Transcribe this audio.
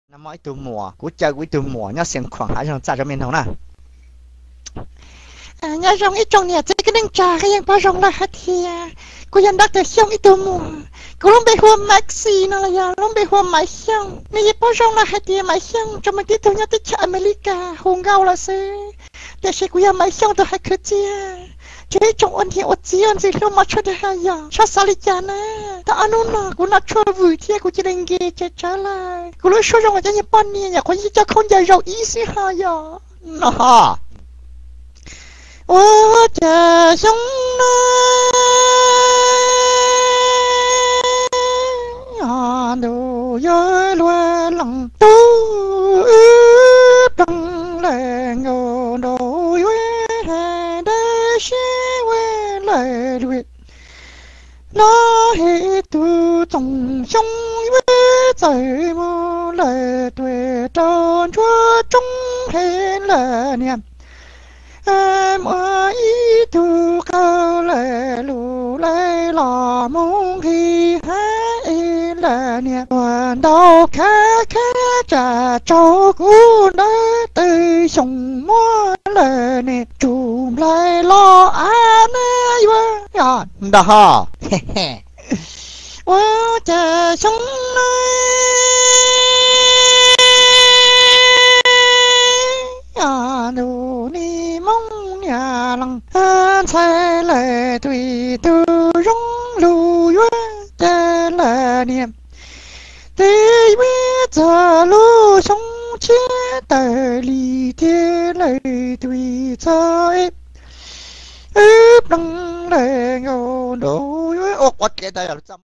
No muaj ib tug muam, kuv caw kuv ib tug muam nyob Xiav Khuam hav zoov txaj rau me noog na. Nyob zoo ib tsoom niam txiv kwv tij neej tsa, koj yeej paub zoo lawm hais tias kuv yog Doctor Xyooj ib tug muam. Kuv lub npe hu ua Maxi no los yog lub npe hu ua Maiv Xyooj. Nej yeej paub zoo lawm hais tias Maiv Xyooj tsuas muaj tib tug nyob teb chaws Amelikas hu nkauj lawm xwb. Tiam sis kuv yog Maiv Xyooj tus hais kwv txhiaj, ces ib tsoom ua niam ua txiv ua ntxim hlub mos tshua dag ha yom, txhob xav li cas na. Tau ob hnub no kuv noj tshuaj vwm thiab kuv cia li nkees tsawv lawm. Kuv lub suab zoo li cov niag poj niam nyuam qhuav coj khaub ncaws zaum ib xwb ho yom. No ho ua cas xyoo no ntuj yuav luag leej tub wb ploog lawm nkaus nraum yuav hais dab siab ua lawm lawm. Los hem tus txoos xyoo yuav txawm mus lawm tuaj rau ntsuab roob hem lawm niam. Muaj ib tug qawg lawm lus lawm los mus nqhis hav es lawm niam. Tuaj ntau khav khav tsam tsaug kuv ntawd tawm xyoo muab lawm niam, tsum nplaig los av na yuav nrog ho. Ua cas xyoo no ntuj ni Moob niam leej ntxhais lawm tus ib tug zoo lus yuav cas lawm niam. Twb yuav txog lub xyoo tshiab tawm li thiab lawm tus ib txog wb ploog lawm nkaus nraum yuav ua quav kev tau yog